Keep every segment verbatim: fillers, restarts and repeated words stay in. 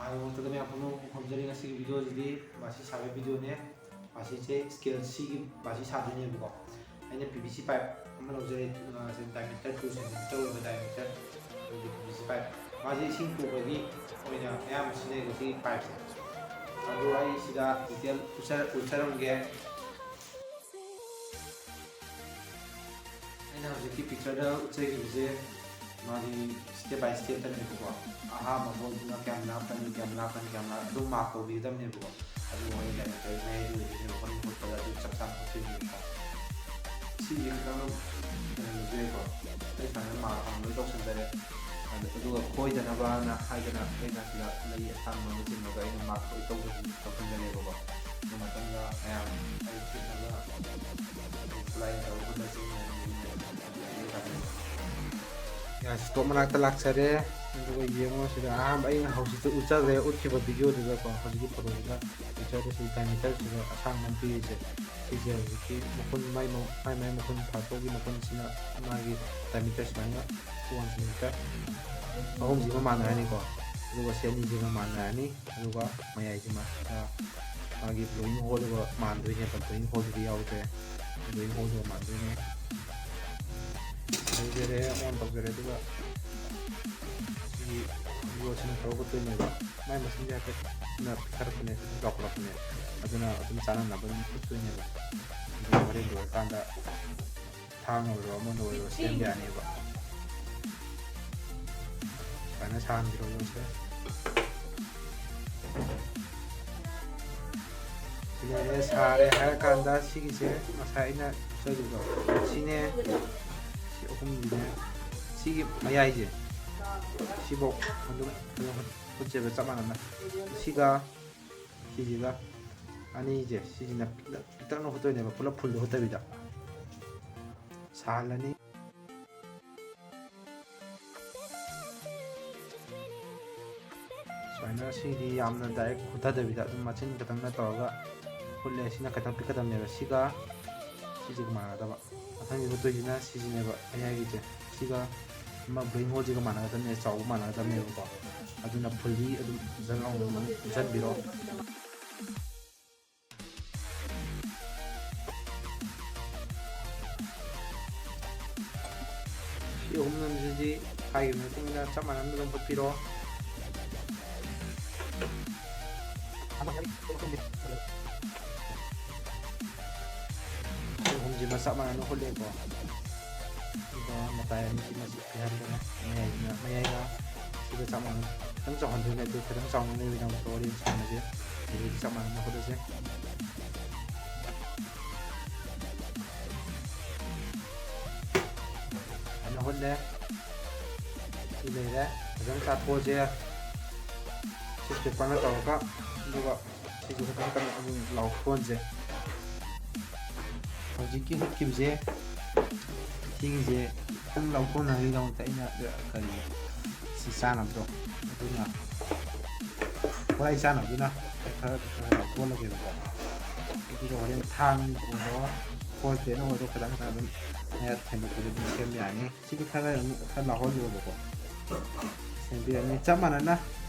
ꯑꯗꯨ ꯃꯊꯛꯇ ꯃꯌꯥꯝ ꯄꯨꯝꯅꯃꯛ ꯈꯨꯔꯨꯝꯖꯔꯤ꯫ ꯉꯁꯤꯒꯤ ꯚꯤꯗꯤꯑꯣꯁꯤꯗꯤ ꯃꯁꯤ ꯁꯥꯕꯒꯤ ꯚꯤꯗꯤꯑꯣꯅꯦ꯫ ꯃꯁꯤꯁꯦ ꯁ꯭ꯀꯦꯜ ꯁꯤꯒꯤ ꯃꯁꯤ ꯁꯥꯗꯣꯏꯅꯦꯕꯀꯣ꯫ ꯑꯩꯅ ꯄꯤ ꯚꯤ ꯁꯤ ꯄꯥꯏꯞ ꯑꯃ ꯂꯧꯖꯔꯦ, ꯗꯥꯏꯃꯤꯇꯔ ꯇꯨ ꯁꯦꯟꯇꯤꯃꯤꯇꯔ ꯑꯣꯏꯕ ꯗꯥꯏꯃꯤꯇꯔ, ꯑꯗꯨꯒꯤ ꯄꯤ ꯚꯤ ꯁꯤ ꯄꯥꯏꯞ꯫ ꯃꯥꯁꯦ ꯏꯁꯤꯡ ꯄꯨꯕꯒꯤ ꯑꯣꯏꯅ ꯑꯌꯥꯝꯕ ꯁꯤꯖꯤꯟꯅꯩꯀꯣ ꯁꯤꯒꯤ ꯄꯥꯏꯞꯁꯦ꯫ ꯑꯗꯣ ꯑꯩ ꯁꯤꯗ ꯗꯤꯇꯦꯜ ꯎꯠꯆꯔꯝꯒꯦ꯫ ꯑꯩꯅ ꯍꯧꯖꯤꯛꯀꯤ ꯄꯤꯛꯆꯔꯗ ꯎꯠꯆꯈꯤꯕꯁꯦ ꯃꯥꯒꯤ ꯁ꯭ꯇꯦꯞ ꯕꯥꯏ ꯁ꯭ꯇꯦꯞꯇꯅꯦꯕꯀꯣ꯫ ꯑꯍꯥꯟꯕ ꯍꯣꯜꯗꯨꯅ ꯀꯌꯥꯝ ꯂꯥꯞꯀꯅꯤ, ꯀꯌꯥꯝ ꯂꯥꯞꯀꯅꯤ, ꯀꯌꯥꯝ ꯂꯥꯞ-, ꯑꯗꯨꯝ ꯃꯥꯔꯛ ꯇꯧꯕꯤꯒꯗꯕꯅꯦꯕꯀꯣ꯫ ꯑꯗꯨ ꯑꯣꯏꯅ ꯗꯥꯏꯃꯤꯇꯔ ꯃꯌꯥꯏꯗ ꯑꯣꯏꯗꯣꯏꯅꯦꯕ, ꯃꯅꯨꯡ ꯍꯨꯠꯄꯗ ꯑꯗꯨ ꯆꯞ ꯆꯥꯅ ꯍꯨꯠꯇꯣꯏꯅꯦꯕꯀꯣ꯫ ꯁꯤꯁꯦ ꯈꯤꯇꯪ ꯀꯩꯅꯣ ꯂꯧꯖꯩꯀꯣ, ꯑꯩ ꯁꯨꯃꯥꯏꯅ ꯃꯥꯔꯛ ꯑꯃ ꯂꯣꯏ ꯇꯧꯁꯟꯖꯔꯦ꯫ ꯑꯗ-, ꯑꯗꯨꯒ ꯈꯣꯏꯗꯅꯕꯅ ꯍꯥꯏꯗꯅ ꯑꯩꯅ ꯁꯤꯗ ꯂꯩ ꯑꯁꯥꯡꯕ ꯑꯃ ꯆꯤꯡꯉꯒ ꯑꯩꯅ ꯃꯥꯔꯛ ꯂꯣꯏ ꯇꯧꯁꯟ-, ꯇꯧꯁꯟꯖꯔꯦꯕꯀꯣ꯫ ꯑꯗꯨ ꯃꯊꯪꯗ ꯃꯌꯥꯝ ꯑꯩ ꯈꯦꯠꯅꯕ ꯈꯨꯠꯂꯥꯏ ꯇꯧꯔꯒ ꯁꯤꯖꯤꯟꯅꯔꯤꯕꯅꯦ꯫ ꯌꯥ, ꯁ꯭ꯇꯣꯞ ꯃꯅꯥꯛꯇ ꯂꯥꯛꯆꯔꯦ꯫ ꯑꯗꯨꯒ ꯌꯦꯡꯉꯣ, ꯁꯤꯗ ꯑꯍꯥꯟꯕ ꯑꯩꯅ ꯍꯧꯖꯤꯛꯇ ꯎꯠꯆꯈ꯭ꯔꯦ, ꯎꯠꯈꯤꯕ ꯚꯤꯗꯤꯑꯣꯗꯨꯗꯀꯣ, ꯍꯧꯖꯤꯛꯀꯤ ꯐꯣꯇꯣꯗꯨꯗ ꯄꯤꯛꯆꯔꯗ ꯁꯤ ꯗꯥꯏꯃꯤꯇꯔꯁꯤꯗ ꯑꯁꯥꯡꯕ ꯑꯃ ꯄꯤꯔꯤꯁꯦ, ꯁꯤꯁꯦ ꯍꯧꯖꯤꯛꯀꯤ ꯃꯈꯨꯟ, ꯃꯥꯏ ꯃ-, ꯃꯥꯏ ꯃꯥꯏ ꯃꯈꯨꯟ ꯐꯥꯊꯣꯛꯒꯤ ꯃꯈꯨꯟꯁꯤꯅ ꯃꯥꯒꯤ ꯗꯥꯏꯃꯤꯇꯔ ꯁꯨꯃꯥꯏꯅ ꯋꯥꯟ ꯁꯦꯟꯇꯤꯃꯤꯇꯔ ꯑꯍꯨꯝꯁꯤꯒ ꯃꯥꯟꯅꯔꯅꯤꯀꯣ꯫ ꯑꯗꯨꯒ ꯁꯤ ꯑꯅꯤꯁꯤꯒ ꯃꯥꯟꯅꯔꯅꯤ꯫ ꯑꯗꯨꯒ ꯃꯌꯥꯏꯁꯤꯃ, ꯑ, ꯃꯥꯒꯤ ꯕ꯭ꯂꯣꯋꯤꯡ ꯍꯣꯜꯗꯨꯒ ꯃꯥꯟꯗꯣꯏꯅꯦꯕ꯫ ꯕ꯭ꯂꯣꯋꯤꯡ ꯍꯣꯜꯗꯨꯗꯤ ꯌꯥꯎꯗ꯭ꯔꯦ꯫ ꯕ꯭ꯂꯣꯋꯤꯡ ꯍꯣꯜꯗꯨꯒ ꯃꯥꯟꯗꯣꯏꯅꯦ꯫ ꯇꯧꯖꯔꯦ, ꯑꯣꯟ ꯇꯧꯖꯔꯦ꯫ ꯑꯗꯨꯒ ꯁꯤꯒꯤ ꯌꯣꯠꯁꯤꯅ ꯇꯧꯔꯒ ꯇꯣꯏꯅꯦꯕ꯫ ꯃꯥꯏ ꯃꯁꯤꯡꯁꯦ ꯍꯥꯏꯐꯦꯠ ꯄꯤꯛꯊꯔꯛꯄꯅꯦ, ꯆꯥꯎꯈꯠꯂꯛꯄꯅꯦ꯫ ꯑꯗꯨꯅ ꯑꯗꯨꯝ ꯆꯥꯅꯅꯕ ꯑꯗꯨꯝ ꯐꯨꯠꯇꯣꯏꯅꯦꯕ꯫ ꯑꯗꯨꯒ ꯍꯣꯔꯦꯟ ꯂꯣꯏꯔꯀꯥꯟꯗ ꯊꯥꯡꯅ ꯑꯣꯏꯔꯣ, ꯑꯃꯅ ꯑꯣꯏꯔꯣ, ꯁꯦꯝꯕ ꯌꯥꯅꯦꯕ꯫ ꯁꯨꯃꯥꯏꯅ ꯁꯥꯍꯟꯕꯤꯔꯣ ꯌꯣꯠꯁꯦ꯫ ꯁꯤꯗ ꯁꯥꯔꯦ ꯍꯥꯏꯔꯀꯥꯟꯗ ꯁꯤꯒꯤꯁꯦ ꯉꯁꯥꯏ ꯑꯩꯅ ꯆꯠꯂꯤꯗꯣ ꯁꯤꯅꯦ, ꯁꯤ ꯑꯍꯨꯝꯁꯤꯅꯦ, ꯁꯤꯒꯤ ꯃꯌꯥꯏꯁꯦ ꯁꯤꯐꯧ ꯑꯗꯨꯝ ꯐꯖꯅ ꯍꯨꯠꯆꯦꯕ ꯆꯞ ꯃꯥꯟꯅꯅ꯫ ꯁꯤꯒ ꯁꯤꯁꯤꯒ ꯑꯅꯤꯁꯦ ꯁꯤꯁꯤꯅ ꯄꯤꯛꯇꯛꯅ ꯍꯨꯠꯇꯣꯏꯅꯦꯕ, ꯄꯨꯂꯞ ꯐꯨꯜꯗ ꯍꯨꯠꯇꯕꯤꯗ ꯁꯥꯍꯜꯂꯅꯤ꯫ ꯁꯨꯃꯥꯏꯅ ꯁꯤꯗꯤ ꯌꯥꯝꯅ ꯗꯥꯏꯔꯦꯛ ꯍꯨꯠꯊꯗꯕꯤꯗ ꯑꯗꯨꯝ ꯃꯆꯤꯟ ꯈꯛꯇꯪꯅ ꯇꯧꯔꯒ ꯍꯨꯠꯂꯦ꯫ ꯁꯤꯅ ꯈꯤꯇꯪ ꯄꯤꯛꯀꯗꯕꯅꯦꯕ꯫ ꯁꯤꯒ ꯁꯤꯁꯤꯒ ꯃꯥꯟꯅꯗꯕ꯫ ꯃꯊꯪꯒꯤ ꯍꯨꯠꯇꯣꯏꯁꯤꯅ ꯁꯤꯁꯤꯅꯦꯕ, ꯃꯌꯥꯏꯒꯤꯁꯦ꯫ ꯁꯤꯒ ꯑꯃ ꯕ꯭ꯂꯣꯋꯤꯡ ꯍꯣꯜꯁꯤꯒ ꯃꯥꯟꯅꯒꯗꯕꯅꯦ, ꯆꯥꯎꯕ ꯃꯥꯟꯅꯒꯗꯕꯅꯦꯕꯀꯣ꯫ ꯑꯗꯨꯅ fully ꯑꯗꯨꯝ ꯐꯖꯅ ꯂꯥꯎꯅ ꯄꯨꯟꯁꯤꯟꯕꯤꯔꯣ꯫ ꯁꯤ ꯑꯍꯨꯝꯁꯤꯗꯤ ꯍꯥꯏꯈꯤꯕ ꯃꯇꯨꯡ ꯏꯟꯅ ꯆꯞ ꯃꯥꯟꯅꯅ ꯑꯗꯨꯝ ꯐꯨꯠꯄꯤꯔꯣ꯫ ꯁꯤ ꯑꯍꯨꯝꯁꯤꯃ ꯆꯞ ꯃꯥꯟꯅꯅ ꯍꯨꯠꯂꯦꯀꯣ꯫ ꯑꯗꯨꯒ ꯃꯇꯥꯏ ꯑꯅꯤꯁꯤꯃ ꯁꯤ ꯄꯤꯍꯟꯗꯅ ꯃꯌꯥꯏꯁꯤꯅ, ꯃꯌꯥꯏꯒ ꯁꯤꯒ ꯆꯞ ꯃꯥꯟꯅꯅ ꯈꯤꯇꯪ ꯆꯥꯎꯍꯟꯗꯣꯏꯅꯦ꯫ ꯑꯗꯨ ꯈꯤꯇꯪ ꯆꯥꯎꯅ ꯂꯩꯕꯒꯤꯗꯃꯛꯇ ꯋꯥꯔꯤ ꯁꯥꯟꯅꯁꯦ꯫ ꯑꯗꯨꯗꯤ ꯆꯞ ꯃꯥꯟꯅꯅ ꯍꯨꯠꯂꯁꯦ꯫ ꯐꯖꯅ ꯍꯨꯠꯂꯦ꯫ ꯁꯤ ꯂꯩꯔꯦ꯫ ꯐꯖꯅ ꯆꯥꯊꯣꯛꯑꯁꯦ꯫ ꯁꯤ paperꯅ ꯇꯧꯔꯒ, ꯑꯗꯨꯒ ꯁꯤꯁꯨ ꯈꯤꯇꯪ ꯀꯟꯅ ꯑꯃꯨꯛ ꯂꯥꯎꯊꯣꯛꯍꯟꯁꯦ꯫ ꯍꯧꯖꯤꯛꯀꯤ ꯍꯨꯠꯈꯤꯕꯁꯦ, ꯁꯤꯒꯤꯁꯦ ꯈꯤꯇꯪ ꯂꯧꯊꯣꯛꯅꯕꯒꯤꯗꯃꯛꯇ ꯑꯩꯅ ꯀꯔꯤ ꯁꯤ ꯆꯥꯅꯕꯗꯣ, ꯑꯗꯨꯅ ꯈ꯭ꯋꯥꯏ ꯆꯥꯅꯕꯗꯨꯅ ꯈꯔ ꯈꯔ ꯂꯧꯊꯣꯛꯍꯜꯂꯒꯦꯕꯀꯣ꯫ ꯑꯗꯨꯒ ꯍꯣꯔꯦꯟ ꯊꯥꯡ ꯑꯣꯏꯔꯣ, ꯐꯣꯔꯁ ꯕꯦꯠꯅ ꯑꯣꯏꯔꯣ, ꯈꯤꯇꯪ ꯈꯤꯇꯪ ꯑꯗꯨꯝ ꯃꯌꯥ ꯊꯦꯡꯗꯣꯛꯄꯗ ꯑꯗꯨꯝ ꯁꯦꯝꯕ ꯌꯥꯅꯤ꯫ ꯁꯤꯗꯤ ꯈꯔ ꯑꯃꯨꯛ ꯈꯔ ꯂꯥꯎꯍꯜꯂꯨꯔꯕꯀꯣ꯫ ꯁꯦꯝꯕꯤꯔꯅꯤ꯫ ꯆꯞ ꯃꯥꯟꯅꯅ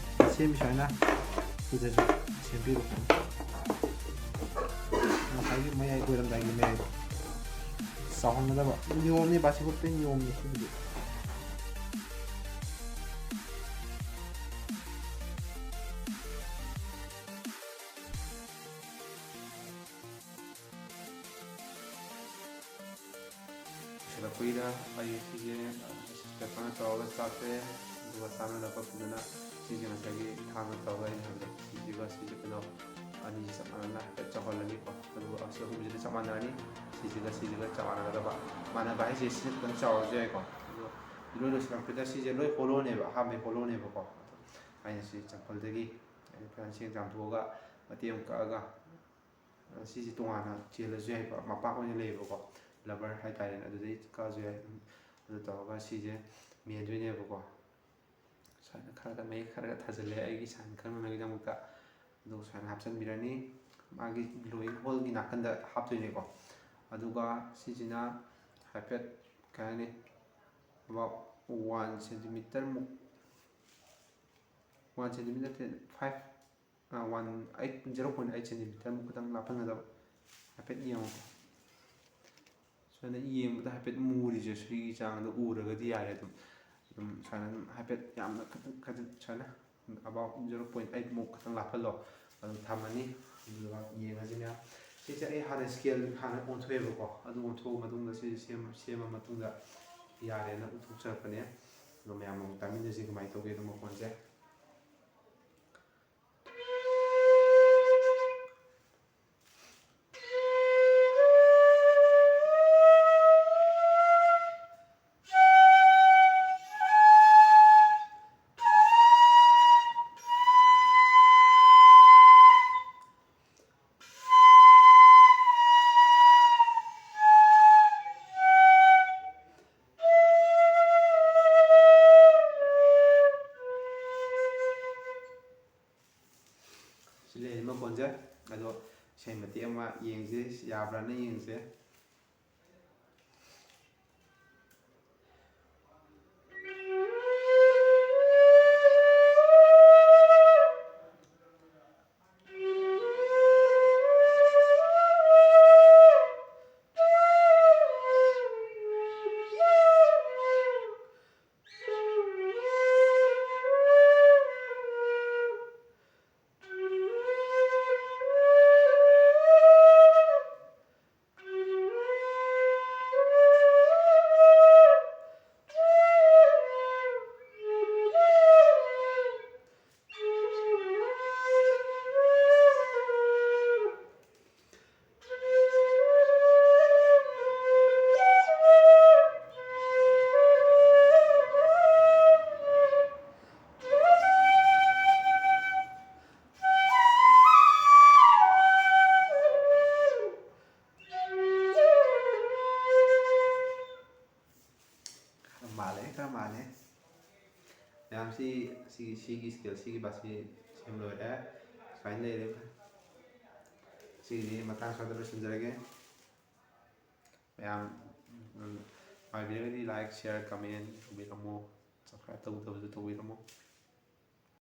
ꯁꯦꯝꯃꯤ ꯁꯨꯃꯥꯏꯅ ꯁꯤꯗꯁꯨ ꯁꯦꯝꯕꯤꯔꯣ꯫ ꯉꯁꯥꯏꯒꯤ ꯃꯌꯥꯏ ꯂꯣꯏꯔꯝꯗꯥꯏꯒꯤ ꯃꯌꯥꯏꯗꯣ ꯆꯥꯎꯍꯟꯒꯗꯕ ꯅꯤꯌꯣꯝꯅꯤ, ꯕꯥꯁꯤ ꯈꯣꯠꯄꯒꯤ ꯅꯤꯌꯣꯝꯅꯤ ꯁꯤꯕꯨꯗꯤ꯫ ꯁꯤꯗ ꯀꯨꯏꯅ ꯑꯩ ꯁꯤꯁꯦ ꯄꯦꯄꯔꯅ ꯇꯧꯔꯒ ꯆꯥꯛꯁꯦ, ꯑꯗꯨꯒ ꯆꯥꯅꯅꯕ ꯐꯖꯅ ꯁꯤꯁꯦ ꯉꯁꯥꯏꯒꯤ ꯊꯥꯡꯅ ꯇꯧꯔꯒ ꯑꯩꯅ ꯍꯥꯏꯕꯗꯣ, ꯁꯤꯁꯤꯒ ꯁꯤꯁꯦ ꯀꯩꯅꯣ ꯑꯅꯤꯁꯤ ꯆꯞ ꯃꯥꯟꯅꯅ ꯍꯥꯏꯐꯦꯠ ꯆꯥꯎꯍꯜꯂꯅꯤꯀꯣ꯫ ꯑꯗꯨꯒ ꯑꯁꯤ ꯑꯍꯨꯝꯁꯤꯅ ꯆꯞ ꯃꯥꯟꯅꯔꯅꯤ, ꯁꯤꯁꯤꯒ ꯁꯤꯁꯤꯒ ꯆꯞ ꯃꯥꯟꯅꯒꯗꯕ꯫ ꯃꯥꯟꯅꯕ ꯍꯥꯏꯁꯦ ꯁꯤꯅ ꯈꯤꯇꯪ ꯆꯥꯎꯔꯁꯨ ꯌꯥꯏꯀꯣ꯫ ꯑꯗꯣ ꯏꯔꯣꯏ ꯂꯣꯏꯁꯤꯜꯂꯛꯄꯗ ꯁꯤꯁꯦ ꯂꯣꯏ ꯍꯣꯂꯣꯅꯦꯕ, ꯑꯍꯥꯟꯕꯩ ꯍꯣꯂꯣꯅꯦꯕꯀꯣ꯫ ꯑꯩꯅ ꯁꯤ ꯆꯝꯄꯜꯗꯒꯤ ꯑꯩꯅ ꯐꯖꯅ ꯁꯦꯡ ꯆꯥꯝꯊꯣꯛꯑꯒ ꯃꯇꯦꯛ ꯑꯃ ꯀꯛꯑꯒ, ꯁꯤꯁꯦ ꯇꯣꯉꯥꯟꯅ ꯆꯦꯜꯂꯁꯨ ꯌꯥꯏꯕ, ꯃꯄꯥꯛ ꯑꯣꯏꯅ ꯂꯩꯌꯦꯕꯀꯣ, ꯂꯕꯔ ꯍꯥꯏꯇꯥꯔꯦꯅꯦ, ꯑꯗꯨꯗꯩ ꯀꯛꯑꯁꯨ ꯌꯥꯏ꯫ ꯑꯗꯨ ꯇꯧꯔꯒ ꯁꯤꯁꯦ ꯃꯦꯟꯗꯣꯏꯅꯦꯕꯀꯣ꯫ ꯁꯨꯃꯥꯏꯅ ꯈꯔꯒ ꯃꯌꯦꯛ ꯈꯔꯒ ꯊꯥꯖꯤꯜꯂꯦ ꯑꯩꯒꯤ ꯁꯥꯏꯟ ꯈꯪꯅꯅꯕꯒꯤꯗꯃꯛꯇ꯫ ꯑꯗꯨꯒ ꯁꯨꯃꯥꯏꯅ ꯍꯥꯞꯆꯤꯟꯕꯤꯔꯅꯤ꯫ ꯃꯥꯒꯤ ꯗ꯭ꯔꯣꯌꯤꯡ ꯍꯣꯜꯒꯤ ꯅꯥꯀꯟꯗ ꯍꯥꯞꯇꯣꯏꯅꯦꯀꯣ꯫ ꯑꯗꯨꯒ ꯁꯤꯁꯤꯅ ꯍꯥꯏꯐꯦꯠ ꯀꯩ ꯍꯥꯏꯅꯤ, about one centimeter ꯃꯨꯛ One centimeter ꯅꯠꯇꯦ, five, one eight, zero point eight centimeter ꯃꯨꯛ ꯈꯛꯇꯪ ꯂꯥꯞꯍꯟꯒꯗꯕ꯫ ꯍꯥꯏꯐꯦꯠ ꯌꯦꯡꯉꯨꯀꯣ꯫ ꯁꯨꯃꯥꯏꯅ ꯌꯦꯡꯕꯗ ꯍꯥꯏꯐꯦꯠ ꯃꯨꯔꯤꯁꯦ ꯁꯤꯒꯤ ꯆꯥꯡꯗ ꯎꯔꯒꯗꯤ ꯌꯥꯔꯦ꯫ ꯑꯗꯨꯝ, ꯑꯗꯨꯝ ꯁꯨꯃꯥꯏꯅ ꯑꯗꯨꯝ ꯍꯥꯏꯐꯦꯠ ꯌꯥꯝꯅ ꯈꯤꯇꯪ, ꯈꯤꯇꯪ ꯁꯨꯃꯥꯏꯅ about zero point eight ꯃꯨꯛ ꯈꯤꯇꯪ ꯂꯥꯞꯍꯜꯂꯣ꯫ ꯑꯗꯨꯝ ꯊꯝꯃꯅꯤ꯫ ꯑꯗꯨꯒ ꯌꯦꯡꯉꯁꯤ ꯃꯌꯥꯝ꯫ ꯁꯤꯁꯦ ꯑꯩ ꯍꯥꯟꯅ scale ꯍꯥꯟꯅ ꯑꯣꯟꯊꯣꯛꯑꯦꯕꯀꯣ꯫ ꯑꯗꯨ ꯑꯣꯟꯊꯣꯛꯑ ꯃꯇꯨꯡꯗ ꯁꯤꯁꯦ ꯁꯦꯝ-, ꯁꯦꯝꯃ ꯃꯇꯨꯡꯗ ꯌꯥꯔꯦꯅ ꯎꯠꯊꯣꯛꯆꯔꯛꯄꯅꯦ꯫ ꯑꯗꯣ ꯃꯌꯥꯝ ꯑꯃꯨꯛ ꯇꯥꯃꯤꯟꯅꯁꯤ ꯀꯃꯥꯏꯅ ꯇꯧꯒꯦꯗꯣ ꯃꯈꯣꯟꯁꯦ꯫ ꯁꯤ ꯂꯩꯔꯦ ꯃꯈꯣꯟꯁꯦ꯫ ꯑꯗꯣ ꯏꯁꯩ ꯃꯇꯦꯛ ꯑꯃ ꯌꯦꯡꯁꯦ, ꯌꯥꯕ꯭ꯔꯥꯅ ꯌꯦꯡꯁꯦ꯫ ꯈꯔ ꯃꯥꯜꯂꯦ, ꯈꯔ ꯃꯥꯜꯂꯦ꯫ ꯃꯌꯥꯝ ꯁꯤ, ꯁꯤꯒꯤ, ꯁꯤꯒꯤ scale, ꯁꯤꯒꯤ ꯕꯥꯁꯤ ꯁꯦꯝ ꯂꯣꯏꯔꯦ꯫ ꯁꯨꯃꯥꯏꯅ ꯂꯩꯔꯦ꯫ ꯁꯤꯒꯤꯗꯤ ꯃꯇꯥꯡ ꯁ꯭ꯋꯥꯏꯗ ꯂꯣꯏꯁꯤꯟꯖꯔꯒꯦ꯫ ꯃꯌꯥꯝ, ꯎꯝ, ꯅꯨꯡꯉꯥꯏꯕꯤꯔꯒꯗꯤ like, share, comment ꯇꯧꯕꯤꯔꯝꯃꯣ꯫ Subscribe ꯇꯧꯗꯕꯁꯨ ꯇꯧꯕꯤꯔꯝꯃꯣ꯫